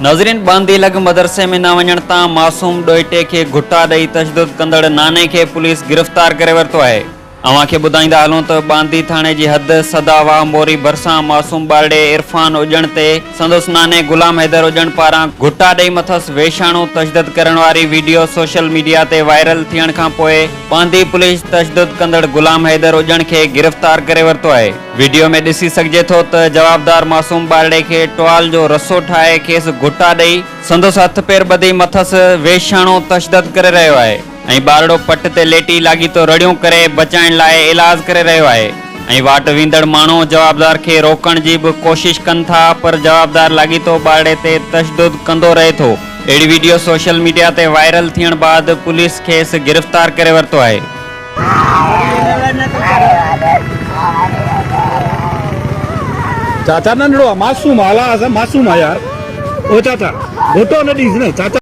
ناظرين ٻانڌي لڳ مدرسي ۾ نه وڃڻ تان معصوم ڏوهٽي کي گهٽا ڏئي تشدد ڪندڙ ناني کي پوليس گرفتار ڪري ورتو آهي. اوهان کي ٻڌائيندا هلون ته ٻانڌي ٿاڻي جي حد سدا واهه موري ڀرسان معصوم ٻارڙي عرفان اڄڻ تي سندس ناني غلام حيدر اڄڻ پاران گهٽا ڏئي مٿس ويشاڻو تشدد ڪرڻ واري ويڊيو سوشل ميڊيا تي وائرل ٿيڻ کانپوء ٻانڌي پوليس تشدد ڪندڙ غلام حيدر اڄڻ کي گرفتار ڪري ورتو آهي. وڊيو ۾ ڏسي سگهجي ٿو ته جوابدار معصوم ٻارڙي کي ٽوال جو رسو ٺاهي کيس گهٽا ڏئي سندس هٿ پير ٻڌي مٿس وحشياڻو تشدد ڪري رهيو آهي ۽ ٻارڙو پٽ تي ليٽي لاڳيتو رڙيون ڪري بچائڻ لاء ايلاز ڪري رهيو آهي ۽ واٽ ويندڙ ماڻهو جوابدار کي روڪڻ جي به ڪوشش ڪن ٿا پر جوابدار لاڳيتو ٻارڙي تي تشدد ڪندو رهي ٿو. اهڙي وڊيو سوشل ميڊيا تي وائرل ٿيڻ بعد پوليس کيس گرفتار ڪري ورتو آهي. چاچا ننڍڙو آ معصوم آ الا معصوم آ يار او چاچا گهوٽو نه ڏيس نه چاچا.